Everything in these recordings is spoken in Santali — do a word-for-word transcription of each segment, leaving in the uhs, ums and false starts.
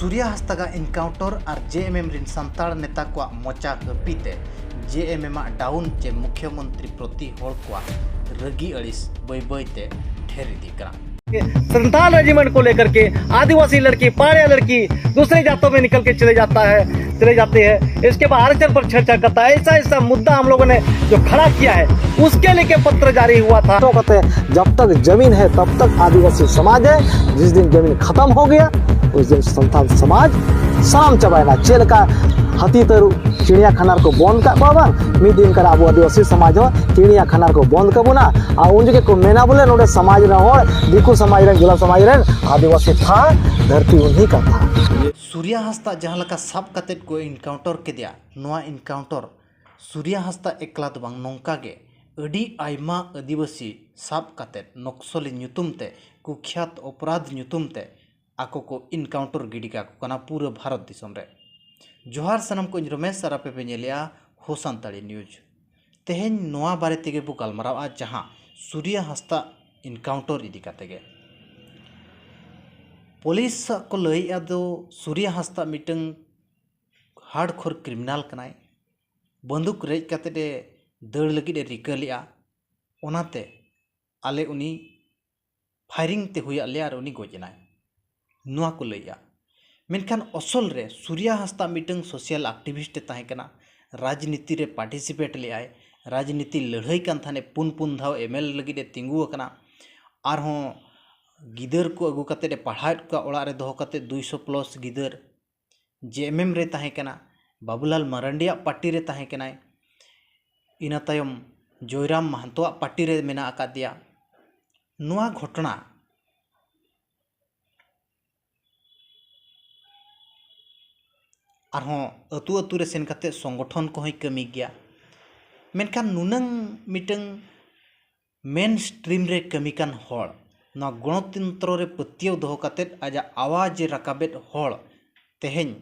ᱥᱩᱨᱭᱟ ᱦᱟᱸᱥᱫᱟᱜᱟᱜ ᱮᱱᱠᱟᱣᱩᱱᱴᱟᱨ ᱟᱨ ᱡᱮ ᱮᱢ ᱮᱢ ᱨᱤᱱ ᱥᱟᱱᱛᱟᱲ ᱱᱮᱛᱟ ᱠᱚᱣᱟᱜ ᱢᱚᱪᱟ ᱦᱟᱹᱯᱤ ᱛᱮ ᱡᱮ ᱮᱢ ᱮᱢ ᱟᱜ ᱰᱟᱣᱩᱱ ᱪᱮ ᱢᱩᱠᱷᱭᱚᱢᱚᱱᱛᱨᱤ ᱯᱨᱚᱛᱤ ᱦᱚᱲ ᱠᱚᱣᱟᱜ ᱨᱟᱹᱜᱤ ᱟᱹᱲᱤᱥ ᱵᱟᱹᱭ ᱵᱟᱹᱭ ᱛᱮ ᱰᱷᱮᱨ ᱤᱫᱤᱜ ᱠᱟᱱᱟ᱾ संथाल रेजिमेंट को लेकर के आदिवासी लड़की, पहाड़िया लड़की दूसरे जातों में निकल के चले जाता है, चले जाते हैं। इसके बाद आरक्षण पर छेड़छाड़ करता है। ऐसा ऐसा मुद्दा हम लोगों ने जो खड़ा किया है, उसके लेके पत्र जारी हुआ था। तो कहते हैं, जब तक जमीन है तब तक आदिवासी समाज है। जिस दिन जमीन खत्म हो गया, उस दिन संथाल समाज ᱥᱟᱱᱟᱢ ᱪᱟᱵᱟᱭᱮᱱᱟ᱾ ᱪᱮᱫ ᱞᱮᱠᱟ ᱦᱟᱹᱛᱤ ᱛᱟᱹᱨᱩᱵ ᱪᱤᱲᱤᱭᱟᱠᱷᱟᱱᱟ ᱨᱮᱠᱚ ᱵᱚᱱᱫ ᱠᱟᱜ ᱠᱚᱣᱟ ᱵᱟᱝ, ᱢᱤᱫ ᱫᱤᱱ ᱠᱟᱱᱟ ᱟᱵᱚ ᱟᱹᱫᱤᱵᱟᱹᱥᱤ ᱥᱚᱢᱟᱡᱽ ᱦᱚᱸ ᱪᱤᱲᱤᱭᱟᱠᱷᱟᱱᱟ ᱨᱮᱠᱚ ᱵᱚᱱᱫ ᱠᱟᱵᱚᱱᱟ᱾ ᱟᱨ ᱩᱱ ᱡᱚᱠᱷᱮᱡ ᱠᱚ ᱢᱮᱱᱟ ᱵᱚᱞᱮ ᱱᱚᱰᱮ ᱥᱚᱢᱟᱡᱽ ᱨᱮᱱ ᱦᱚᱲ, ᱫᱤᱠᱩ ᱥᱚᱢᱟᱡᱽ ᱨᱮᱱ, ᱡᱚᱞᱟ ᱥᱚᱢᱟᱡᱽ ᱨᱮᱱ, ᱟᱹᱫᱤᱵᱟᱹᱥᱤ ᱛᱷᱟ ᱫᱷᱟᱹᱨᱛᱤ ᱩᱱᱦᱤ ᱠᱟᱛᱷᱟ᱾ ᱥᱩᱨᱭᱟ ᱦᱟᱸᱥᱫᱟ ᱡᱟᱦᱟᱸ ᱞᱮᱠᱟ ᱥᱟᱵ ᱠᱟᱛᱮᱫ ᱠᱚ ᱮᱱᱠᱟᱣᱩᱱᱴᱟᱨ ᱠᱮᱫᱮᱭᱟ, ᱱᱚᱣᱟ ᱮᱱᱠᱟᱣᱩᱱᱴᱟᱨ ᱥᱩᱨᱭᱟ ᱦᱟᱸᱥᱫᱟ ᱮᱠᱞᱟ ᱫᱚ ᱵᱟᱝ, ᱱᱚᱝᱠᱟ ᱜᱮ ᱟᱹᱰᱤ ᱟᱭᱢᱟ ᱟᱹᱫᱤᱵᱟᱹᱥᱤ ᱥᱟᱵ ᱠᱟᱛᱮᱫ ᱱᱚᱠᱥᱚᱞᱤ ᱧᱩᱛᱩᱢ ᱛᱮ, ᱠᱩᱠᱷᱭᱟᱛ ᱚᱯᱨᱟᱫᱷ ᱧᱩᱛᱩᱢ ᱛᱮ ᱟᱠᱚ ᱠᱚ ᱮᱱᱠᱟᱣᱩᱱᱴᱟᱨ ᱜᱤᱰᱤ ᱠᱟᱠᱚ ᱠᱟᱱᱟ ᱯᱩᱨᱟᱹ ᱵᱷᱟᱨᱚᱛ ᱫᱤᱥᱚᱢ ᱨᱮ᱾ ᱡᱚᱦᱟᱨ ᱥᱟᱱᱟᱢ ᱠᱚ, ᱤᱧ ᱨᱚᱢᱮᱥ ᱟᱨ ᱟᱯᱮ ᱯᱮ ᱧᱮᱞᱮᱜᱼᱟ ᱦᱳ ᱥᱟᱱᱛᱟᱲᱤ ᱱᱤᱭᱩᱡᱽ᱾ ᱛᱮᱦᱮᱧ ᱱᱚᱣᱟ ᱵᱟᱨᱮ ᱛᱮᱜᱮ ᱵᱚ ᱜᱟᱞᱢᱟᱨᱟᱣᱟ, ᱡᱟᱦᱟᱸ ᱥᱩᱨᱭᱟ ᱦᱟᱸᱥᱫᱟ ᱮᱱᱠᱟᱣᱩᱱᱴᱟᱨ ᱤᱫᱤ ᱠᱟᱛᱮ ᱜᱮ᱾ ᱯᱩᱞᱤᱥ ᱠᱚ ᱞᱟᱹᱭᱮᱜᱼᱟ ᱫᱚ ᱥᱩᱨᱭᱟ ᱦᱟᱸᱥᱫᱟ ᱢᱤᱫᱴᱟᱝ ᱦᱟᱨᱰᱠᱳᱨ ᱠᱨᱤᱢᱤᱱᱟᱞ ᱠᱟᱱᱟᱭ, ᱵᱟᱹᱱᱫᱩᱠ ᱨᱮᱡ ᱠᱟᱛᱮᱫ ᱮ ᱫᱟᱹᱲ ᱞᱟᱹᱜᱤᱫ ᱮ ᱨᱤᱠᱟᱹ ᱞᱮᱜᱼᱟ, ᱚᱱᱟᱛᱮ ᱟᱞᱮ ᱩᱱᱤ ᱯᱷᱟᱭᱨᱤᱝ ᱛᱮ ᱦᱩᱭᱟᱫ ᱞᱮᱭᱟ ᱟᱨ ᱩᱱᱤ ᱜᱚᱡ ᱮᱱᱟᱭ, ᱱᱚᱣᱟ ᱠᱚ ᱞᱟᱹᱭᱮᱜᱼᱟ᱾ ᱢᱮᱱᱠᱷᱟᱱ ᱚᱥᱚᱞ ᱨᱮ ᱥᱩᱨᱭᱟ ᱦᱟᱸᱥᱫᱟ ᱢᱤᱫᱴᱟᱝ ᱥᱳᱥᱟᱞ ᱮᱠᱴᱤᱵᱷᱤᱥᱴ ᱮ ᱛᱟᱦᱮᱸ ᱠᱟᱱᱟ, ᱨᱟᱡᱽᱱᱤᱛᱤ ᱨᱮ ᱯᱟᱨᱴᱤᱥᱤᱯᱮᱴ ᱞᱮᱜᱼᱟᱭ, ᱨᱟᱡᱽᱱᱤᱛᱤ ᱞᱟᱹᱲᱦᱟᱹᱭ ᱠᱟᱱ ᱛᱟᱦᱮᱱᱮ, ᱯᱩᱱ ᱯᱩᱱ ᱫᱷᱟᱣ ᱮᱢ ᱮᱞ ᱞᱟᱹᱜᱤᱫ ᱮ ᱛᱤᱸᱜᱩ ᱟᱠᱟᱱᱟ᱾ ᱟᱨᱦᱚᱸ ᱜᱤᱫᱟᱹᱨ ᱠᱚ ᱟᱹᱜᱩ ᱠᱟᱛᱮᱫ ᱮ ᱯᱟᱲᱦᱟᱣᱮᱫ ᱠᱚᱣᱟ, ᱚᱲᱟᱜ ᱨᱮ ᱫᱚᱦᱚ ᱠᱟᱛᱮᱫ ᱫᱩᱭᱥᱚ ᱯᱞᱟᱥ ᱜᱤᱫᱟᱹᱨ᱾ ᱡᱮ ᱮᱢ ᱮᱢ ᱨᱮ ᱛᱟᱦᱮᱸ ᱠᱟᱱᱟ, ᱵᱟᱵᱩᱞᱟᱞ ᱢᱟᱨᱟᱱᱰᱤᱭᱟᱜ ᱯᱟᱨᱴᱤ ᱨᱮ ᱛᱟᱦᱮᱸ ᱠᱟᱱᱟᱭ᱾ ᱤᱱᱟᱹ ᱛᱟᱭᱚᱢ ᱡᱚᱭᱨᱟᱢ ᱢᱟᱦᱟᱱᱛᱚᱣᱟᱜ ᱯᱟᱨᱴᱤ ᱨᱮ ᱢᱮᱱᱟᱜ ᱟᱠᱟᱫᱮᱭᱟ᱾ ᱱᱚᱣᱟ ᱜᱷᱚᱴᱚᱱᱟ ᱟᱨᱦᱚᱸ ᱟᱹᱛᱩ ᱟᱹᱛᱩ ᱨᱮ ᱥᱮᱱ ᱠᱟᱛᱮ ᱥᱚᱝᱜᱚᱴᱷᱚᱱ ᱠᱚᱦᱚᱸᱭ ᱠᱟᱹᱢᱤ ᱜᱮᱭᱟ᱾ ᱢᱮᱱᱠᱷᱟᱱ ᱱᱩᱱᱟᱹᱝ ᱢᱤᱫᱴᱟᱝ ᱢᱮᱱ ᱥᱴᱨᱤᱢ ᱨᱮ ᱠᱟᱹᱢᱤ ᱠᱟᱱ ᱦᱚᱲ, ᱱᱚᱣᱟ ᱜᱚᱬᱚᱛᱚᱱᱛᱨᱚ ᱨᱮ ᱯᱟᱹᱛᱭᱟᱹᱣ ᱫᱚᱦᱚ ᱠᱟᱛᱮᱫ ᱟᱡᱟᱜ ᱟᱣᱟᱡᱽ ᱮ ᱨᱟᱠᱟᱵᱮᱫ ᱦᱚᱲ ᱛᱮᱦᱮᱧ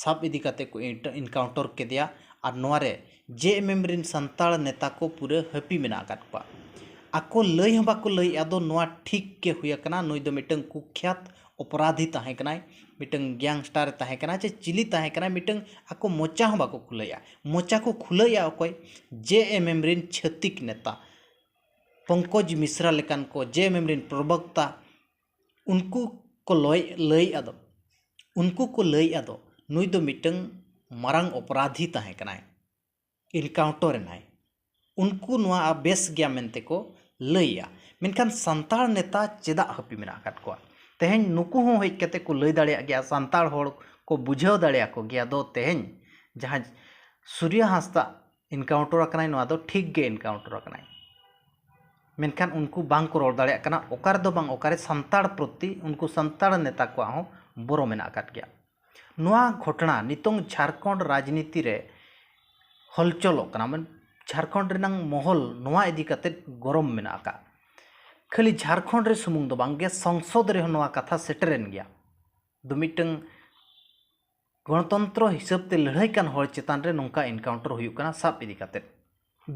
ᱥᱟᱵ ᱤᱫᱤ ᱠᱟᱛᱮᱫ ᱠᱚ ᱤᱱᱴ-, ᱮᱱᱠᱟᱣᱩᱱᱴᱟᱨ ᱠᱮᱫᱮᱭᱟ᱾ ᱟᱨ ᱱᱚᱣᱟ ᱨᱮ ᱡᱮ ᱮᱢ ᱮᱢ ᱨᱤᱱ ᱥᱟᱱᱛᱟᱲ ᱱᱮᱛᱟ ᱠᱚ ᱯᱩᱨᱟᱹ ᱦᱟᱹᱯᱤ ᱢᱮᱱᱟᱜ ᱟᱠᱟᱫ ᱠᱚᱣᱟ᱾ ᱟᱠᱚ ᱞᱟᱹᱭ ᱦᱚᱸ ᱵᱟᱠᱚ ᱞᱟᱹᱭᱮᱫᱼᱟ ᱫᱚ ᱱᱚᱣᱟ ᱴᱷᱤᱠ ᱜᱮ ᱦᱩᱭ ᱟᱠᱟᱱᱟ, ᱱᱩᱭ ᱫᱚ ᱢᱤᱫᱴᱟᱝ ᱠᱩᱠᱷᱭᱟᱛ ᱚᱯᱚᱨᱟᱫᱷᱤ ᱛᱟᱦᱮᱸ ᱠᱟᱱᱟᱭ, ᱢᱤᱫᱴᱟᱝ ᱜᱮᱝᱥᱴᱟᱨᱮ ᱛᱟᱦᱮᱸ ᱠᱟᱱᱟ ᱪᱮ ᱪᱤᱞᱤ ᱛᱟᱦᱮᱸ ᱠᱟᱱᱟ, ᱢᱤᱫᱴᱟᱝ ᱟᱠᱚ ᱢᱚᱪᱟ ᱦᱚᱸ ᱵᱟᱠᱚ ᱠᱷᱩᱞᱟᱹᱣᱮᱫᱼᱟ᱾ ᱢᱚᱪᱟ ᱠᱚ ᱠᱷᱩᱞᱟᱹᱣᱮᱫᱼᱟ ᱚᱠᱚᱭ? ᱡᱮ ᱮᱢ ᱮᱢ ᱨᱮᱱ ᱪᱷᱟᱹᱛᱤᱠ ᱱᱮᱛᱟ ᱯᱚᱝᱠᱚᱡᱽ ᱢᱤᱥᱨᱟ ᱞᱮᱠᱟᱱ ᱠᱚ, ᱡᱮ ᱮᱢ ᱮᱢ ᱨᱮᱱ ᱯᱨᱚᱵᱚᱠᱛᱟ, ᱩᱱᱠᱩ ᱠᱚ ᱞᱚᱭ ᱞᱟᱹᱭᱮᱫᱼᱟ ᱫᱚ, ᱩᱱᱠᱩ ᱠᱚ ᱞᱟᱹᱭᱮᱫᱼᱟ ᱫᱚ ᱱᱩᱭ ᱫᱚ ᱢᱤᱫᱴᱟᱝ ᱢᱟᱨᱟᱝ ᱚᱯᱨᱟᱫᱷᱤ ᱛᱟᱦᱮᱸ ᱠᱟᱱᱟᱭ, ᱤᱱᱠᱟᱣᱩᱱᱴᱟᱨ ᱮᱱᱟᱭ᱾ ᱩᱱᱠᱩ ᱱᱚᱣᱟ ᱵᱮᱥ ᱜᱮᱭᱟ ᱢᱮᱱᱛᱮ ᱠᱚ ᱞᱟᱹᱭᱮᱜᱼᱟ᱾ ᱢᱮᱱᱠᱷᱟᱱ ᱥᱟᱱᱛᱟᱲ ᱱᱮᱛᱟ ᱪᱮᱫᱟᱜ ᱦᱟᱹᱯᱤ ᱢᱮᱱᱟᱜ ᱟᱠᱟᱫ ᱠᱚᱣᱟ? ᱛᱮᱦᱮᱧ ᱱᱩᱠᱩ ᱦᱚᱸ ᱦᱮᱡ ᱠᱟᱛᱮ ᱠᱚ ᱞᱟᱹᱭ ᱫᱟᱲᱮᱭᱟᱜ ᱜᱮᱭᱟ, ᱥᱟᱱᱛᱟᱲ ᱦᱚᱲ ᱠᱚ ᱵᱩᱡᱷᱟᱹᱣ ᱫᱟᱲᱮᱭᱟᱠᱚ ᱜᱮᱭᱟ ᱫᱚ ᱛᱮᱦᱮᱧ ᱡᱟᱦᱟᱸ ᱥᱩᱨᱭᱟ ᱦᱟᱸᱥᱫᱟ ᱤᱱᱠᱟᱣᱩᱱᱴᱟᱨ ᱟᱠᱟᱱᱟᱭ, ᱱᱚᱣᱟ ᱫᱚ ᱴᱷᱤᱠ ᱜᱮ ᱤᱱᱠᱟᱣᱩᱱᱴᱟᱨ ᱟᱠᱟᱱᱟᱭ᱾ ᱢᱮᱱᱠᱷᱟᱱ ᱩᱱᱠᱩ ᱵᱟᱝ ᱠᱚ ᱨᱚᱲ ᱫᱟᱲᱮᱭᱟᱜ ᱠᱟᱱᱟ, ᱚᱠᱟ ᱨᱮᱫᱚ ᱵᱟᱝ ᱚᱠᱟᱨᱮ ᱥᱟᱱᱛᱟᱲ ᱯᱨᱚᱛᱤ ᱩᱱᱠᱩ ᱥᱟᱱᱛᱟᱲ ᱱᱮᱛᱟ ᱠᱚᱣᱟᱜ ᱦᱚᱸ ᱵᱚᱨᱚ ᱢᱮᱱᱟᱜ ᱟᱠᱟᱫ ᱜᱮᱭᱟ᱾ ᱱᱚᱣᱟ ᱜᱷᱚᱴᱚᱱᱟ ᱱᱤᱛᱚᱝ ᱡᱷᱟᱲᱠᱷᱚᱸᱰ ᱨᱟᱡᱽᱱᱤᱛᱤ ᱨᱮ ᱦᱚᱞᱪᱚᱞᱚᱜ ᱠᱟᱱᱟ, ᱢᱟᱱᱮ ᱡᱷᱟᱲᱠᱷᱚᱸᱰ ᱨᱮᱱᱟᱝ ᱢᱚᱦᱚᱞ ᱱᱚᱣᱟ ᱤᱫᱤ ᱠᱟᱛᱮᱫ ᱜᱚᱨᱚᱢ ᱢᱮᱱᱟᱜ ᱟᱠᱟᱫ᱾ ᱠᱷᱟᱹᱞᱤ ᱡᱷᱟᱲᱠᱷᱚᱸᱰ ᱨᱮ ᱥᱩᱢᱩᱝ ᱫᱚ ᱵᱟᱝ ᱜᱮ, ᱥᱚᱝᱥᱚᱫ ᱨᱮᱦᱚᱸ ᱱᱚᱣᱟ ᱠᱟᱛᱷᱟ ᱥᱮᱴᱮᱨᱮᱱ ᱜᱮᱭᱟ᱾ ᱫᱚ ᱢᱤᱫᱴᱟᱝ ᱜᱚᱱᱚᱛᱚᱱᱛᱨᱚ ᱦᱤᱥᱟᱹᱵ ᱛᱮ ᱞᱟᱹᱲᱦᱟᱹᱭ ᱠᱟᱱ ᱦᱚᱲ ᱪᱮᱛᱟᱱ ᱨᱮ ᱱᱚᱝᱠᱟ ᱤᱱᱠᱟᱣᱩᱱᱴᱟᱨ ᱦᱩᱭᱩᱜ ᱠᱟᱱᱟ ᱥᱟᱵ ᱤᱫᱤ ᱠᱟᱛᱮᱫ᱾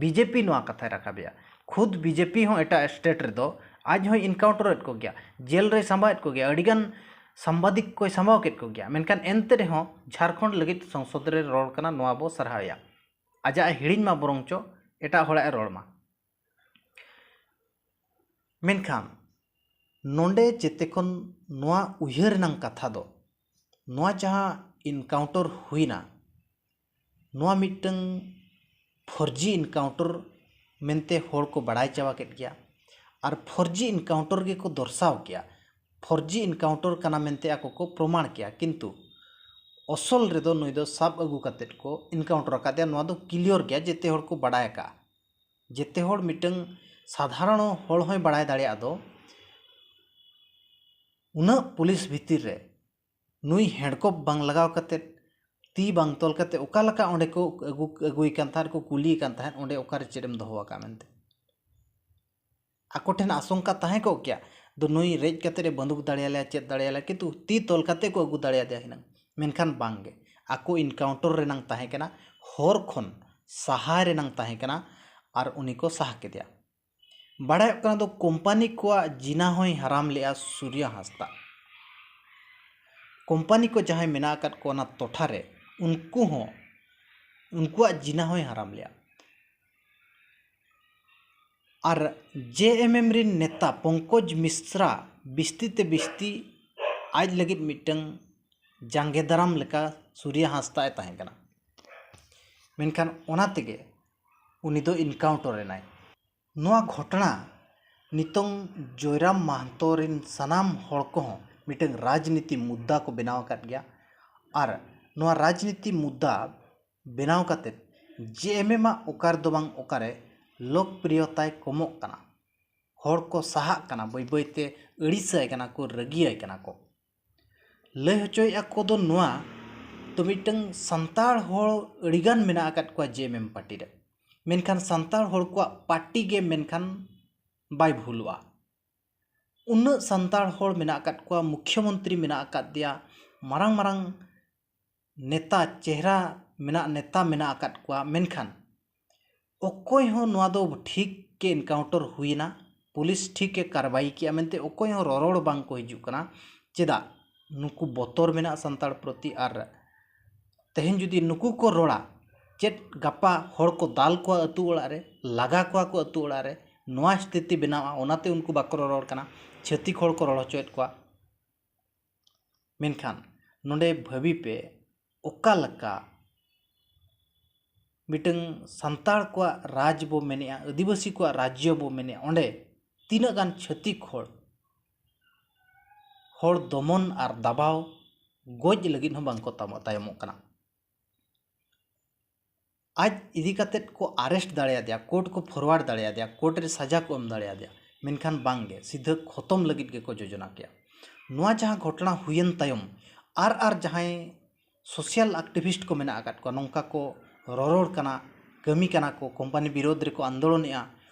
ᱵᱤᱡᱮᱯᱤ ᱱᱚᱣᱟ ᱠᱟᱛᱷᱟᱭ ᱨᱟᱠᱟᱵᱮᱜᱼᱟ᱾ ᱠᱷᱩᱫ ᱵᱤᱡᱮᱯᱤ ᱦᱚᱸ ᱮᱴᱟᱜ ᱥᱴᱮᱴ ᱨᱮᱫᱚ ᱟᱡ ᱦᱚᱸᱭ ᱤᱱᱠᱟᱣᱩᱱᱴᱟᱨᱮᱫ ᱠᱚᱜᱮᱭᱟ, ᱡᱮᱞ ᱨᱮᱭ ᱥᱟᱢᱵᱟᱣᱮᱫ ᱠᱚᱜᱮᱭᱟ, ᱟᱹᱰᱤᱜᱟᱱ ᱥᱟᱢᱵᱟᱫᱤᱠ ᱠᱚᱭ ᱥᱟᱢᱵᱟᱣ ᱠᱮᱫ ᱠᱚᱜᱮᱭᱟ᱾ ᱢᱮᱱᱠᱷᱟᱱ ᱮᱱᱛᱮ ᱨᱮᱦᱚᱸ ᱡᱷᱟᱲᱠᱷᱚᱸᱰ ᱞᱟᱹᱜᱤᱫ ᱥᱚᱝᱥᱚᱫ ᱨᱮ ᱨᱚᱲ ᱠᱟᱱᱟ, ᱱᱚᱣᱟ ᱵᱚ ᱥᱟᱨᱦᱟᱣᱮᱭᱟ᱾ ᱟᱡᱟᱜ ᱮ ᱦᱤᱲᱤᱧ ᱢᱟ ᱵᱚᱨᱚᱝ ᱪᱚ ᱮᱴᱟᱜ ᱦᱚᱲᱟᱜ ᱮ ᱨᱚᱲ ᱢᱟ᱾ ᱢᱮᱱᱠᱷᱟᱱ ᱱᱚᱰᱮ ᱡᱮᱛᱮ ᱠᱷᱚᱱ ᱱᱚᱣᱟ ᱩᱭᱦᱟᱹᱨ ᱨᱮᱱᱟᱝ ᱠᱟᱛᱷᱟ ᱫᱚ, ᱱᱚᱣᱟ ᱡᱟᱦᱟᱸ ᱤᱱᱠᱟᱣᱩᱱᱴᱟᱨ ᱦᱩᱭᱱᱟ, ᱱᱚᱣᱟ ᱢᱤᱫᱴᱟᱝ ᱯᱷᱚᱨᱡᱤ ᱤᱱᱠᱟᱣᱩᱱᱴᱟᱨ ᱢᱮᱱᱛᱮ ᱦᱚᱲ ᱠᱚ ᱵᱟᱲᱟᱭ ᱪᱟᱵᱟ ᱠᱮᱫ ᱜᱮᱭᱟ᱾ ᱟᱨ ᱯᱷᱚᱨᱡᱤ ᱤᱱᱠᱟᱣᱩᱱᱴᱟᱨ ᱜᱮᱠᱚ ᱫᱚᱨᱥᱟᱣ ᱠᱮᱭᱟ, ᱯᱷᱚᱨᱡᱤ ᱤᱱᱠᱟᱣᱩᱱᱴᱟᱨ ᱠᱟᱱᱟ ᱢᱮᱱᱛᱮ ᱟᱠᱚ ᱠᱚ ᱯᱨᱚᱢᱟᱬ ᱠᱮᱭᱟ᱾ ᱠᱤᱱᱛᱩ ᱚᱥᱚᱞ ᱨᱮᱫᱚ ᱱᱩᱭ ᱫᱚ ᱥᱟᱵ ᱟᱹᱜᱩ ᱠᱟᱛᱮᱫ ᱠᱚ ᱤᱱᱠᱟᱣᱩᱱᱴᱟᱨ ᱟᱠᱟᱫᱮᱭᱟ, ᱱᱚᱣᱟ ᱫᱚ ᱠᱞᱤᱭᱟᱨ ᱜᱮᱭᱟ, ᱡᱮᱛᱮ ᱦᱚᱲ ᱠᱚ ᱵᱟᱲᱟᱭ ᱟᱠᱟᱫᱼᱟ᱾ ᱡᱮᱛᱮ ᱦᱚᱲ, ᱢᱤᱫᱴᱟᱝ ᱥᱟᱫᱷᱟᱨᱚᱱ ᱦᱚᱲ ᱦᱚᱸᱭ ᱵᱟᱲᱟᱭ ᱫᱟᱲᱮᱭᱟᱜᱼᱟ ᱫᱚ, ᱩᱱᱟᱹᱜ ᱯᱩᱞᱤᱥ ᱵᱷᱤᱛᱤᱨ ᱨᱮ ᱱᱩᱭ ᱦᱮᱸᱰᱠᱚᱯ ᱵᱟᱝ ᱞᱟᱜᱟᱣ ᱠᱟᱛᱮᱫ, ᱛᱤ ᱵᱟᱝ ᱛᱚᱞ ᱠᱟᱛᱮᱫ ᱚᱠᱟ ᱞᱮᱠᱟ ᱚᱸᱰᱮ ᱠᱚ ᱟᱹᱜᱩ, ᱟᱹᱜᱩᱭ ᱠᱟᱱ ᱛᱟᱦᱮᱸᱫ, ᱠᱚ ᱠᱩᱞᱤᱭᱮ ᱠᱟᱱ ᱛᱟᱦᱮᱸᱫ, ᱚᱸᱰᱮ ᱚᱠᱟᱨᱮ ᱪᱮᱫ ᱮᱢ ᱫᱚᱦᱚ ᱟᱠᱟᱫ ᱢᱮᱱᱛᱮ᱾ ᱟᱠᱚ ᱴᱷᱮᱱ ᱟᱥᱚᱝᱠᱟ ᱛᱟᱦᱮᱸ ᱠᱚᱜ ᱠᱮᱭᱟ, ᱫᱚ ᱱᱩᱭ ᱨᱮᱡ ᱠᱟᱛᱮᱫ ᱮ ᱵᱟᱹᱱᱫᱩᱠ ᱫᱟᱲᱮᱭᱟᱞᱮᱭᱟ, ᱪᱮᱫ ᱫᱟᱲᱮᱭᱟᱞᱮᱭᱟ, ᱠᱤᱱᱛᱩ ᱛᱤ ᱛᱚᱞ ᱠᱟᱛᱮᱫ ᱠᱚ ᱟᱹᱜᱩ ᱫᱟᱲᱮᱭᱟᱫᱮᱭᱟ ᱦᱩᱱᱟᱹᱝ᱾ ᱢᱮᱱᱠᱷᱟᱱ ᱵᱟᱝ ᱜᱮ, ᱟᱠᱚ ᱤᱱᱠᱟᱣᱩᱱᱴᱟᱨ ᱨᱮᱱᱟᱝ ᱛᱟᱦᱮᱸ ᱠᱟᱱᱟ, ᱦᱚᱨ ᱠᱷᱚᱱ ᱥᱟᱦᱟᱭ ᱨᱮᱱᱟᱝ ᱛᱟᱦᱮᱸ ᱠᱟᱱᱟ, ᱟᱨ ᱩᱱᱤ ᱠᱚ ᱥᱟᱦᱟ ᱠᱮᱫᱮᱭᱟ᱾ ᱵᱟᱲᱟᱭᱚᱜ ᱠᱟᱱᱟ ᱫᱚ ᱠᱳᱢᱯᱟᱱᱤ ᱠᱚᱣᱟᱜ ᱡᱤᱱᱟ ᱦᱚᱸᱭ ᱦᱟᱨᱟᱢ ᱞᱮᱜᱼᱟ ᱥᱩᱨᱭᱟ ᱦᱟᱸᱥᱫᱟ᱾ ᱠᱳᱢᱯᱟᱱᱤ ᱠᱚ ᱡᱟᱦᱟᱸᱭ ᱢᱮᱱᱟᱜ ᱟᱠᱟᱫ ᱠᱚ ᱚᱱᱟ ᱴᱚᱴᱷᱟ ᱨᱮ, ᱩᱱᱠᱩ ᱦᱚᱸ, ᱩᱱᱠᱩᱣᱟᱜ ᱡᱤᱱᱟ ᱦᱚᱸᱭ ᱦᱟᱨᱟᱢ ᱞᱮᱜᱼᱟ᱾ ᱟᱨ ᱡᱮ ᱮᱢ ᱮᱢ ᱨᱤᱱ ᱱᱮᱛᱟ ᱯᱚᱝᱠᱚᱡᱽ ᱢᱤᱥᱨᱟ ᱵᱤᱥᱛᱤ ᱛᱮ ᱵᱤᱥᱛᱤ ᱟᱡ ᱞᱟᱹᱜᱤᱫ ᱢᱤᱫᱴᱟᱝ ᱡᱟᱸᱜᱮ ᱫᱟᱨᱟᱢ ᱞᱮᱠᱟ ᱥᱩᱨᱭᱟ ᱦᱟᱸᱥᱫᱟ ᱮ ᱛᱟᱦᱮᱸ ᱠᱟᱱᱟ᱾ ᱢᱮᱱᱠᱷᱟᱱ ᱚᱱᱟ ᱛᱮᱜᱮ ᱩᱱᱤ ᱫᱚ ᱤᱱᱠᱟᱣᱩᱱᱴᱟᱨ ᱮᱱᱟᱭ᱾ ᱱᱚᱣᱟ ᱜᱷᱚᱴᱚᱱᱟ ᱱᱤᱛᱚᱝ ᱡᱚᱭᱨᱟᱢ ᱢᱟᱦᱟᱱᱛᱚ ᱨᱤᱱ ᱥᱟᱱᱟᱢ ᱦᱚᱲ ᱠᱚᱦᱚᱸ ᱢᱤᱫᱴᱟᱝ ᱨᱟᱡᱽᱱᱤᱛᱤ ᱢᱩᱫᱽᱫᱟ ᱠᱚ ᱵᱮᱱᱟᱣ ᱟᱠᱟᱫ ᱜᱮᱭᱟ᱾ ᱟᱨ ᱱᱚᱣᱟ ᱨᱟᱡᱽᱱᱤᱛᱤ ᱢᱩᱫᱽᱫᱟ ᱵᱮᱱᱟᱣ ᱠᱟᱛᱮᱫ ᱡᱮ ᱮᱢ ᱮᱢ ᱟᱜ ᱚᱠᱟ ᱨᱮᱫᱚ ᱵᱟᱝ ᱚᱠᱟᱨᱮ ᱞᱳᱠᱯᱨᱤᱭᱚᱛᱟᱭ ᱠᱚᱢᱚᱜ ᱠᱟᱱᱟ᱾ ᱦᱚᱲ ᱠᱚ ᱥᱟᱦᱟᱜ ᱠᱟᱱᱟ, ᱵᱟᱹᱭ ᱵᱟᱹᱭ ᱛᱮ ᱟᱹᱲᱤᱥᱟᱭ ᱠᱟᱱᱟ ᱠᱚ, ᱨᱟᱹᱜᱤᱭᱟᱭ ᱠᱟᱱᱟ ᱠᱚ᱾ ᱞᱟᱹᱭ ᱦᱚᱪᱚᱭᱮᱫᱼᱟ ᱠᱚ ᱫᱚ ᱱᱚᱣᱟ, ᱛᱚ ᱢᱤᱫᱴᱟᱝ ᱥᱟᱱᱛᱟᱲ ᱦᱚᱲ ᱟᱹᱰᱤᱜᱟᱱ ᱢᱮᱱᱟᱜ ᱟᱠᱟᱫ ᱠᱚᱣᱟ ᱡᱮ ᱮᱢ ᱮᱢ ᱯᱟᱨᱴᱤ ᱨᱮ, ᱢᱮᱱᱠᱷᱟᱱ ᱥᱟᱱᱛᱟᱲ ᱦᱚᱲ ᱠᱚᱣᱟᱜ ᱯᱟᱨᱴᱤ ᱜᱮ ᱢᱮᱱᱠᱷᱟᱱ ᱵᱟᱭ ᱵᱷᱩᱞᱚᱜᱼᱟ᱾ ᱩᱱᱟᱹᱜ ᱥᱟᱱᱛᱟᱲ ᱦᱚᱲ ᱢᱮᱱᱟᱜ ᱟᱠᱟᱫ ᱠᱚᱣᱟ, ᱢᱩᱠᱷᱭᱚᱢᱚᱱᱛᱨᱤ ᱢᱮᱱᱟᱜ ᱟᱠᱟᱫᱮᱭᱟ, ᱢᱟᱨᱟᱝ ᱢᱟᱨᱟᱝ ᱱᱮᱛᱟ, ᱪᱮᱦᱨᱟ ᱢᱮᱱᱟᱜ ᱱᱮᱛᱟ ᱢᱮᱱᱟᱜ ᱟᱠᱟᱫ ᱠᱚᱣᱟ, ᱢᱮᱱᱠᱷᱟᱱ ᱚᱠᱚᱭ ᱦᱚᱸ ᱱᱚᱣᱟ ᱫᱚ ᱴᱷᱤᱠ ᱜᱮ ᱮᱱᱠᱟᱣᱩᱱᱴᱟᱨ ᱦᱩᱭᱮᱱᱟ, ᱯᱩᱞᱤᱥ ᱴᱷᱤᱠ ᱜᱮ ᱠᱟᱨᱵᱟᱭ ᱠᱮᱜᱼᱟ ᱢᱮᱱᱛᱮ ᱚᱠᱚᱭ ᱦᱚᱸ ᱨᱚᱨᱚᱲ ᱵᱟᱝ ᱠᱚ ᱦᱤᱡᱩᱜ ᱠᱟᱱᱟ᱾ ᱪᱮᱫᱟᱜ? ᱱᱩᱠᱩ ᱵᱚᱛᱚᱨ ᱢᱮᱱᱟᱜᱼᱟ ᱥᱟᱱᱛᱟᱲ ᱯᱨᱚᱛᱤ᱾ ᱟᱨ ᱛᱮᱦᱮᱧ ᱡᱩᱫᱤ ᱱᱩᱠᱩ ᱠᱚ ᱨᱚᱲᱟ, ᱪᱮᱫ ᱜᱟᱯᱟ ᱦᱚᱲ ᱠᱚ ᱫᱟᱞ ᱠᱚᱣᱟ ᱟᱹᱛᱩ ᱚᱲᱟᱜ ᱨᱮ, ᱞᱟᱜᱟ ᱠᱚᱣᱟ ᱠᱚ ᱟᱹᱛᱩ ᱚᱲᱟᱜ ᱨᱮ, ᱱᱚᱣᱟ ᱥᱛᱷᱤᱛᱤ ᱵᱮᱱᱟᱣᱟ, ᱚᱱᱟᱛᱮ ᱩᱱᱠᱩ ᱵᱟᱠᱚ ᱨᱚᱨᱚᱲ ᱠᱟᱱᱟ, ᱪᱷᱟᱹᱛᱤᱠ ᱦᱚᱲ ᱠᱚ ᱨᱚᱲ ᱦᱚᱪᱚᱭᱮᱫ ᱠᱚᱣᱟ᱾ ᱢᱮᱱᱠᱷᱟᱱ ᱱᱚᱰᱮ ᱵᱷᱟᱹᱵᱤ ᱯᱮ, ᱚᱠᱟ ᱞᱮᱠᱟ ᱢᱤᱫᱴᱟᱝ ᱥᱟᱱᱛᱟᱲ ᱠᱚᱣᱟᱜ ᱨᱟᱡᱽ ᱵᱚ ᱢᱮᱱᱮᱜᱼᱟ, ᱟᱹᱫᱤᱵᱟᱹᱥᱤ ᱠᱚᱣᱟᱜ ᱨᱟᱡᱽᱡᱚ ᱵᱚ ᱢᱮᱱᱮᱜᱼᱟ, ᱚᱸᱰᱮ ᱛᱤᱱᱟᱹᱜ ᱜᱟᱱ ᱪᱷᱟᱹᱛᱤᱠ ᱦᱚᱲ, ᱦᱚᱲ ᱫᱚᱢᱚᱱ ᱟᱨ ᱫᱟᱵᱟᱣ, ᱜᱚᱡ ᱞᱟᱹᱜᱤᱫ ᱦᱚᱸ ᱵᱟᱝᱠᱚ ᱛᱟᱢ-, ᱛᱟᱭᱚᱢᱚᱜ ᱠᱟᱱᱟ᱾ ᱟᱡ ᱤᱫᱤ ᱠᱟᱛᱮᱫ ᱠᱚ ᱟᱨᱮᱥᱴ ᱫᱟᱲᱮᱭᱟᱫᱮᱭᱟ, ᱠᱳᱨᱴ ᱠᱚ ᱯᱷᱚᱨᱣᱟᱨᱰ ᱫᱟᱲᱮᱭᱟᱫᱮᱭᱟ, ᱠᱳᱨᱴ ᱨᱮ ᱥᱟᱡᱟ ᱠᱚ ᱮᱢ ᱫᱟᱲᱮᱭᱟᱫᱮᱭᱟ, ᱢᱮᱱᱠᱷᱟᱱ ᱵᱟᱝᱜᱮ, ᱥᱤᱫᱷᱟᱹ ᱠᱷᱚᱛᱚᱢ ᱞᱟᱹᱜᱤᱫ ᱜᱮᱠᱚ ᱡᱳᱡᱚᱱᱟ ᱠᱮᱜᱼᱟ᱾ ᱱᱚᱣᱟ ᱡᱟᱦᱟᱸ ᱜᱷᱚᱴᱚᱱᱟ ᱦᱩᱭᱮᱱ ᱛᱟᱭᱚᱢ, ᱟᱨ ᱟᱨ ᱡᱟᱦᱟᱸᱭ ᱥᱳᱥᱟᱞ ᱮᱠᱴᱤᱵᱷᱤᱥᱴ ᱠᱚ ᱢᱮᱱᱟᱜ ᱟᱠᱟᱫ ᱠᱚᱣᱟ, ᱱᱚᱝᱠᱟ ᱠᱚ ᱨᱚᱨᱚᱲ ᱠᱟᱱᱟ, ᱠᱟᱹᱢᱤ ᱠᱟᱱᱟ ᱠᱚ, ᱠᱳᱢᱯᱟᱱᱤ ᱵᱤᱨᱳᱫᱷ ᱨᱮᱠᱚ ᱟᱱᱫᱳᱞᱚᱱᱮᱜᱼᱟ,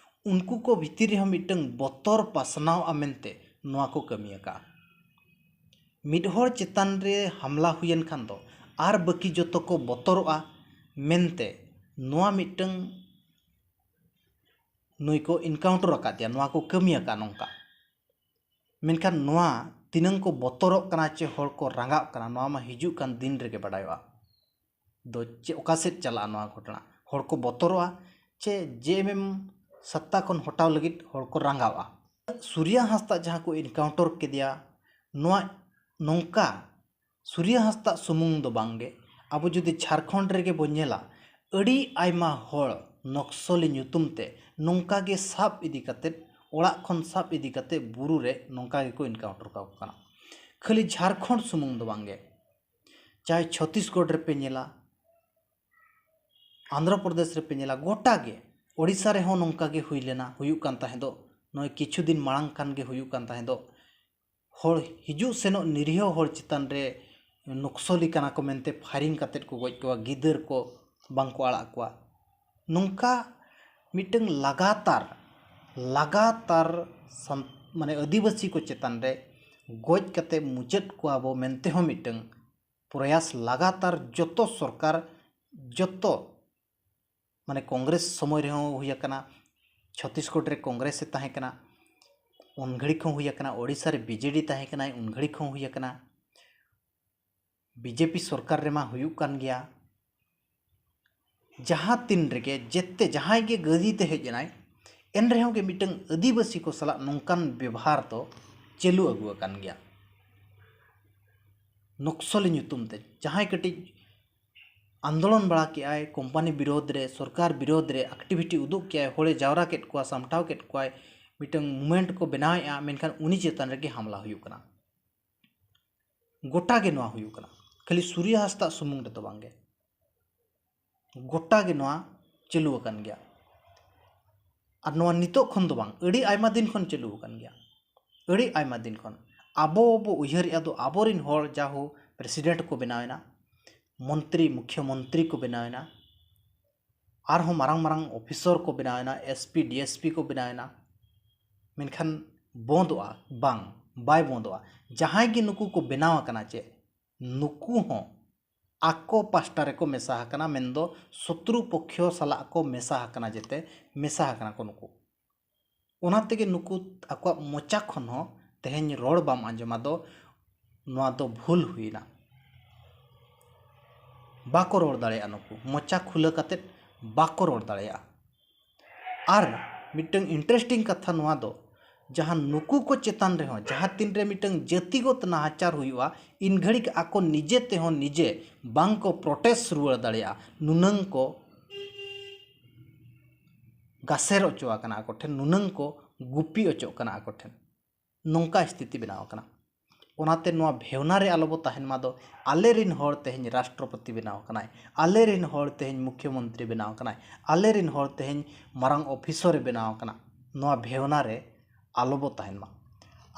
ᱩᱱᱠᱩ ᱠᱚ ᱵᱷᱤᱛᱤᱨ ᱨᱮᱦᱚᱸ ᱢᱤᱫᱴᱟᱝ ᱵᱚᱛᱚᱨ ᱯᱟᱥᱱᱟᱣᱼᱟ ᱢᱮᱱᱛᱮ ᱱᱚᱣᱟ ᱠᱚ ᱠᱟᱹᱢᱤ ᱟᱠᱟᱫᱼᱟ᱾ ᱢᱤᱫ ᱦᱚᱲ ᱪᱮᱛᱟᱱ ᱨᱮ ᱦᱟᱢᱞᱟ ᱦᱩᱭᱮᱱ ᱠᱷᱟᱱ ᱫᱚ ᱟᱨ ᱵᱟᱹᱠᱤ ᱡᱚᱛᱚ ᱠᱚ ᱵᱚᱛᱚᱨᱚᱜᱼᱟ ᱢᱮᱱᱛᱮ ᱱᱚᱣᱟ ᱢᱤᱫᱴᱟᱝ ᱱᱩᱭ ᱠᱚ ᱮᱱᱠᱟᱣᱩᱱᱴᱟᱨ ᱟᱠᱟᱫᱮᱭᱟ, ᱱᱚᱣᱟ ᱠᱚ ᱠᱟᱹᱢᱤ ᱟᱠᱟᱫ ᱱᱚᱝᱠᱟ᱾ ᱢᱮᱱᱠᱷᱟᱱ ᱱᱚᱣᱟ ᱛᱤᱱᱟᱹᱝ ᱠᱚ ᱵᱚᱛᱚᱨᱚᱜ ᱠᱟᱱᱟ ᱪᱮ ᱦᱚᱲ ᱠᱚ ᱨᱟᱸᱜᱟᱜ ᱠᱟᱱᱟ, ᱱᱚᱣᱟ ᱢᱟ ᱦᱤᱡᱩᱜ ᱠᱟᱱ ᱫᱤᱱ ᱨᱮᱜᱮ ᱵᱟᱰᱟᱭᱚᱜᱼᱟ᱾ ᱫᱚ ᱪᱮᱫ, ᱚᱠᱟ ᱥᱮᱫ ᱪᱟᱞᱟᱜᱼᱟ ᱱᱚᱣᱟ ᱜᱷᱚᱴᱚᱱᱟ? ᱦᱚᱲ ᱠᱚ ᱵᱚᱛᱚᱨᱚᱜᱼᱟ ᱪᱮ ᱡᱮ ᱮᱢ ᱮᱢ ᱥᱟᱛᱛᱟ ᱠᱷᱚᱱ ᱦᱚᱴᱟᱣ ᱞᱟᱹᱜᱤᱫ ᱦᱚᱲ ᱠᱚ ᱨᱟᱸᱜᱟᱣᱟ? ᱥᱩᱨᱭᱟ ᱦᱟᱸᱥᱫᱟ ᱡᱟᱦᱟᱸ ᱠᱚ encounter ᱠᱮᱫᱮᱭᱟ, ᱱᱚᱣᱟ ᱱᱚᱝᱠᱟ ᱥᱩᱨᱭᱟ ᱦᱟᱸᱥᱫᱟ ᱥᱩᱢᱩᱝ ᱫᱚ ᱵᱟᱝᱜᱮ, ᱟᱵᱚ ᱡᱩᱫᱤ ᱡᱷᱟᱲᱠᱷᱚᱸᱰ ᱨᱮᱜᱮ ᱵᱚᱱ ᱧᱮᱞᱟ, ᱟᱹᱰᱤ ᱟᱭᱢᱟ ᱦᱚᱲ ᱱᱚᱠᱥᱚᱞᱤ ᱧᱩᱛᱩᱢ ᱛᱮ ᱱᱚᱝᱠᱟ ᱜᱮ ᱥᱟᱵ ᱤᱫᱤ ᱠᱟᱛᱮᱫ, ᱚᱲᱟᱜ ᱠᱷᱚᱱ ᱥᱟᱵ ᱤᱫᱤ ᱠᱟᱛᱮᱫ ᱵᱩᱨᱩ ᱨᱮ ᱱᱚᱝᱠᱟ ᱜᱮᱠᱚ encounter ᱠᱟᱠᱚ ᱠᱟᱱᱟ᱾ ᱠᱷᱟᱹᱞᱤ ᱡᱷᱟᱲᱠᱷᱚᱸᱰ ᱥᱩᱢᱩᱝ ᱫᱚ ᱵᱟᱝᱜᱮ, ᱪᱟᱦᱮ ᱪᱷᱚᱛᱤᱥᱜᱚᱲ ᱨᱮᱯᱮ ᱧᱮᱞᱟ, ᱟᱱᱫᱷᱨᱚ ᱯᱨᱚᱫᱮᱥ ᱨᱮᱯᱮ ᱧᱮᱞᱟ, ᱜᱚᱴᱟ ᱜᱮ, ᱳᱰᱤᱥᱟ ᱨᱮᱦᱚᱸ ᱱᱚᱝᱠᱟ ᱜᱮ ᱦᱩᱭ ᱞᱮᱱᱟ, ᱦᱩᱭᱩᱜ ᱠᱟᱱ ᱛᱟᱦᱮᱸ ᱫᱚ᱾ ᱱᱚᱜᱼᱚᱭ ᱠᱤᱪᱷᱩ ᱫᱤᱱ ᱢᱟᱲᱟᱝ ᱠᱷᱟᱱ ᱜᱮ ᱦᱩᱭᱩᱜ ᱠᱟᱱ ᱛᱟᱦᱮᱸ ᱫᱚ᱾ ᱦᱚᱲ ᱦᱤᱡᱩᱜ ᱥᱮᱱᱚᱜ ᱱᱤᱨᱤᱦᱚ ᱦᱚᱲ ᱪᱮᱛᱟᱱ ᱨᱮ ᱱᱚᱠᱥᱚᱞᱤ ᱠᱟᱱᱟ ᱠᱚ ᱢᱮᱱᱛᱮ firing ᱠᱟᱛᱮᱫ ᱠᱚ ᱜᱚᱡ ᱠᱚᱣᱟ, ᱜᱤᱫᱟᱹᱨ ᱠᱚ ᱵᱟᱝ ᱠᱚ ᱟᱲᱟᱜ ᱠᱚᱣᱟ᱾ ᱱᱚᱝᱠᱟ ᱢᱤᱫᱴᱟᱝ ᱞᱟᱜᱟᱛᱟᱨ, ᱞᱟᱜᱟᱛᱟᱨ ᱥᱟᱱ-, ᱢᱟᱱᱮ ᱟᱹᱫᱤᱵᱟᱹᱥᱤ ᱠᱚ ᱪᱮᱛᱟᱱ ᱨᱮ ᱜᱚᱡ ᱠᱟᱛᱮ ᱢᱩᱪᱟᱹᱫ ᱠᱚᱣᱟ ᱵᱚ ᱢᱮᱱᱛᱮ ᱦᱚᱸ ᱢᱤᱫᱴᱟᱝ ᱯᱨᱚᱭᱟᱥ ᱞᱟᱜᱟᱛᱟᱨ ᱡᱚᱛᱚ ᱥᱚᱨᱠᱟᱨ, ᱡᱚᱛᱚ, ᱢᱟᱱᱮ ᱠᱚᱝᱜᱨᱮᱥ ᱥᱚᱢᱚᱭ ᱨᱮᱦᱚᱸ ᱦᱩᱭ ᱟᱠᱟᱱᱟ, ᱪᱷᱚᱛᱤᱥᱜᱚᱲ ᱨᱮ ᱠᱚᱝᱜᱨᱮᱥ ᱮ ᱛᱟᱦᱮᱸ ᱠᱟᱱᱟ, ᱩᱱ ᱜᱷᱟᱹᱲᱤᱡ ᱦᱚᱸ ᱦᱩᱭ ᱟᱠᱟᱱᱟ, ᱳᱰᱤᱥᱟ ᱨᱮ ᱵᱤᱡᱮᱰᱤ ᱛᱟᱦᱮᱸ ᱠᱟᱱᱟᱭ, ᱩᱱ ᱜᱷᱟᱹᱲᱤᱡ ᱦᱚᱸ ᱦᱩᱭ ᱟᱠᱟᱱᱟ, ᱵᱤᱡᱮᱯᱤ ᱥᱚᱨᱠᱟᱨ ᱨᱮᱢᱟ ᱦᱩᱭᱩᱜ ᱠᱟᱱ ᱜᱮᱭᱟ᱾ ᱡᱟᱦᱟᱸ ᱛᱤᱱ ᱨᱮᱜᱮ ᱡᱮᱛᱮ ᱡᱟᱦᱟᱸᱭ ᱜᱮ ᱜᱟᱹᱫᱤ ᱛᱮ ᱦᱮᱡ ᱮᱱᱟᱭ, ᱮᱱ ᱨᱮᱦᱚᱸ ᱜᱮ ᱢᱤᱫᱴᱟᱝ ᱟᱹᱫᱤᱵᱟᱹᱥᱤ ᱠᱚ ᱥᱟᱞᱟᱜ ᱱᱚᱝᱠᱟᱱ ᱵᱮᱵᱷᱟᱨ ᱫᱚ ᱪᱟᱹᱞᱩ ᱟᱹᱜᱩ ᱟᱠᱟᱱ ᱜᱮᱭᱟ᱾ ᱱᱚᱠᱥᱚᱞᱤ ᱧᱩᱛᱩᱢ ᱛᱮ ᱡᱟᱦᱟᱸᱭ ᱠᱟᱹᱴᱤᱡ ᱟᱱᱫᱳᱞᱚᱱ ᱵᱟᱲᱟ ᱠᱮᱜᱼᱟᱭ, ᱠᱳᱢᱯᱟᱱᱤ ᱵᱤᱨᱳᱫᱷ ᱨᱮ, ᱥᱚᱨᱠᱟᱨ ᱵᱤᱨᱳᱫᱷ ᱨᱮ activity ᱩᱫᱩᱜ ᱠᱮᱜᱼᱟᱭ, ᱦᱚᱲᱮ ᱡᱟᱣᱨᱟ ᱠᱮᱫ ᱠᱚᱣᱟ, ᱥᱟᱢᱴᱟᱣ ᱠᱮᱫ ᱠᱚᱣᱟᱭ, ᱢᱤᱫᱴᱟᱝ movement ᱠᱚ ᱵᱮᱱᱟᱣᱮᱫᱼᱟ, ᱢᱮᱱᱠᱷᱟᱱ ᱩᱱᱤ ᱪᱮᱛᱟᱱ ᱨᱮᱜᱮ ᱦᱟᱢᱞᱟ ᱦᱩᱭᱩᱜ ᱠᱟᱱᱟ᱾ ᱜᱚᱴᱟ ᱜᱮ ᱱᱚᱣᱟ ᱦᱩᱭᱩᱜ ᱠᱟᱱᱟ, ᱠᱷᱟᱹᱞᱤ ᱥᱩᱨᱭᱟ ᱦᱟᱸᱥᱫᱟ ᱥᱩᱢᱩᱝ ᱨᱮᱫᱚ ᱵᱟᱝᱜᱮ, ᱜᱚᱴᱟ ᱜᱮ ᱱᱚᱣᱟ ᱪᱟᱹᱞᱩ ᱟᱠᱟᱱ ᱜᱮᱭᱟ᱾ ᱟᱨ ᱱᱚᱣᱟ ᱱᱤᱛᱚᱜ ᱠᱷᱚᱱ ᱫᱚ ᱵᱟᱝ, ᱟᱹᱰᱤ ᱟᱭᱢᱟ ᱫᱤᱱ ᱠᱷᱚᱱ ᱪᱟᱹᱞᱩ ᱟᱠᱟᱱ ᱜᱮᱭᱟ, ᱟᱹᱰᱤ ᱟᱭᱢᱟ ᱫᱤᱱ ᱠᱷᱚᱱ᱾ ᱟᱵᱚ ᱵᱚ ᱩᱭᱦᱟᱹᱨᱮᱜᱼᱟ ᱫᱚ ᱟᱵᱚᱨᱮᱱ ᱦᱚᱲ ᱡᱟᱦᱳ president ᱠᱚ ᱵᱮᱱᱟᱣᱮᱱᱟ, ᱢᱚᱱᱛᱨᱤ, ᱢᱩᱠᱷᱭᱚᱢᱚᱱᱛᱨᱤ ᱠᱚ ᱵᱮᱱᱟᱣᱮᱱᱟ, ᱟᱨᱦᱚᱸ ᱢᱟᱨᱟᱝ ᱢᱟᱨᱟᱝ officer ᱠᱚ ᱵᱮᱱᱟᱣᱮᱱᱟ, SP, DSP ᱠᱚ ᱵᱮᱱᱟᱣᱮᱱᱟ, ᱢᱮᱱᱠᱷᱟᱱ ᱵᱚᱸᱫᱚᱜᱼᱟ? ᱵᱟᱝ, ᱵᱟᱭ ᱵᱚᱸᱫᱚᱜᱼᱟ᱾ ᱡᱟᱦᱟᱸᱭ ᱜᱮ ᱱᱩᱠᱩ ᱠᱚ ᱵᱮᱱᱟᱣ ᱟᱠᱟᱱᱟ ᱪᱮ, ᱱᱩᱠᱩ ᱦᱚᱸ ᱟᱠᱚ ᱯᱟᱥᱴᱟ ᱨᱮᱠᱚ ᱢᱮᱥᱟ ᱟᱠᱟᱱᱟ, ᱢᱮᱱᱫᱚ ᱥᱚᱛᱨᱩ ᱯᱚᱠᱠᱷᱚ ᱥᱟᱞᱟᱜ ᱠᱚ ᱢᱮᱥᱟ ᱟᱠᱟᱱᱟ, ᱡᱮᱛᱮ ᱢᱮᱥᱟ ᱟᱠᱟᱱᱟ ᱠᱚ ᱱᱩᱠᱩ᱾ ᱚᱱᱟ ᱛᱮᱜᱮ ᱱᱩᱠᱩ ᱟᱠᱚᱣᱟᱜ ᱢᱚᱪᱟ ᱠᱷᱚᱱ ᱦᱚᱸ ᱛᱮᱦᱮᱧ ᱨᱚᱲ ᱵᱟᱢ ᱟᱸᱡᱚᱢᱟ ᱫᱚ, ᱱᱚᱣᱟ ᱫᱚ ᱵᱷᱩᱞ ᱦᱩᱭᱱᱟ᱾ ᱵᱟᱠᱚ ᱨᱚᱲ ᱫᱟᱲᱮᱭᱟᱜᱼᱟ ᱱᱩᱠᱩ, ᱢᱚᱪᱟ ᱠᱷᱩᱞᱟᱹ ᱠᱟᱛᱮᱫ ᱵᱟᱠᱚ ᱨᱚᱲ ᱫᱟᱲᱮᱭᱟᱜᱼᱟ᱾ ᱟᱨ ᱢᱤᱫᱴᱟᱝ interesting ᱠᱟᱛᱷᱟ ᱱᱚᱣᱟ ᱫᱚ, ᱡᱟᱦᱟᱸ ᱱᱩᱠᱩ ᱠᱚ ᱪᱮᱛᱟᱱ ᱨᱮᱦᱚᱸ ᱡᱟᱦᱟᱸ ᱛᱤᱱᱨᱮ ᱢᱤᱫᱴᱟᱝ ᱡᱟᱹᱛᱤᱜᱚᱛ ᱱᱟᱦᱟᱪᱟᱨ ᱦᱩᱭᱩᱜᱼᱟ, ᱤᱱ ᱜᱷᱟᱹᱲᱤᱡ ᱟᱠᱚ ᱱᱤᱡᱮ ᱛᱮᱦᱚᱸ ᱱᱤᱡᱮ ᱵᱟᱝ ᱠᱚ protest ᱨᱩᱣᱟᱹᱲ ᱫᱟᱲᱮᱭᱟᱜᱼᱟ᱾ ᱱᱩᱱᱟᱹᱝ ᱠᱚ ᱜᱟᱥᱮᱨ ᱚᱪᱚ ᱟᱠᱟᱱᱟ ᱟᱠᱚ ᱴᱷᱮᱱ, ᱱᱩᱱᱟᱹᱝ ᱠᱚ ᱜᱩᱯᱤ ᱚᱪᱚᱜ ᱠᱟᱱᱟ ᱟᱠᱚ ᱴᱷᱮᱱ᱾ ᱱᱚᱝᱠᱟ ᱥᱛᱷᱤᱛᱤ ᱵᱮᱱᱟᱣ ᱟᱠᱟᱱᱟ᱾ ᱚᱱᱟᱛᱮ ᱱᱚᱣᱟ ᱵᱷᱮᱣᱱᱟ ᱨᱮ ᱟᱞᱚ ᱵᱚ ᱛᱟᱦᱮᱱ ᱢᱟ ᱫᱚ, ᱟᱞᱮ ᱨᱤᱱ ᱦᱚᱲ ᱛᱮᱦᱮᱧ ᱨᱟᱥᱴᱨᱚᱯᱚᱛᱤ ᱵᱮᱱᱟᱣ ᱟᱠᱟᱱᱟᱭ, ᱟᱞᱮ ᱨᱤᱱ ᱦᱚᱲ ᱛᱮᱦᱮᱧ ᱢᱩᱠᱷᱭᱚᱢᱚᱱᱛᱨᱤ ᱵᱮᱱᱟᱣ ᱟᱠᱟᱱᱟᱭ, ᱟᱞᱮ ᱨᱤᱱ ᱦᱚᱲ ᱛᱮᱦᱮᱧ ᱢᱟᱨᱟᱝ ᱚᱯᱷᱤᱥᱚᱨ ᱮ ᱵᱮᱱᱟᱣ ᱟᱠᱟᱱᱟ᱾ ᱱᱚᱣᱟ ᱵᱷᱮᱣᱱᱟ ᱨᱮ ᱟᱞᱚ ᱵᱚ ᱛᱟᱦᱮᱱ ᱢᱟ᱾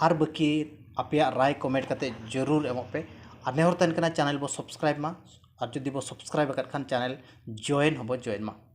ᱟᱨ ᱵᱟᱹᱠᱤ ᱟᱯᱮᱭᱟᱜ ᱨᱟᱭ comment ᱠᱟᱛᱮ ᱡᱟᱹᱨᱩᱲ ᱮᱢᱚᱜ ᱯᱮ᱾ ᱟᱨ ᱱᱮᱦᱚᱨ ᱛᱟᱦᱮᱱ ᱠᱟᱱᱟ, channel ᱵᱚ subscribe ᱢᱟ, ᱟᱨ ᱡᱩᱫᱤ ᱵᱚ subscribe ᱟᱠᱟᱫ ᱠᱷᱟᱱ channel join ᱦᱚᱸᱵᱚ join ᱢᱟ᱾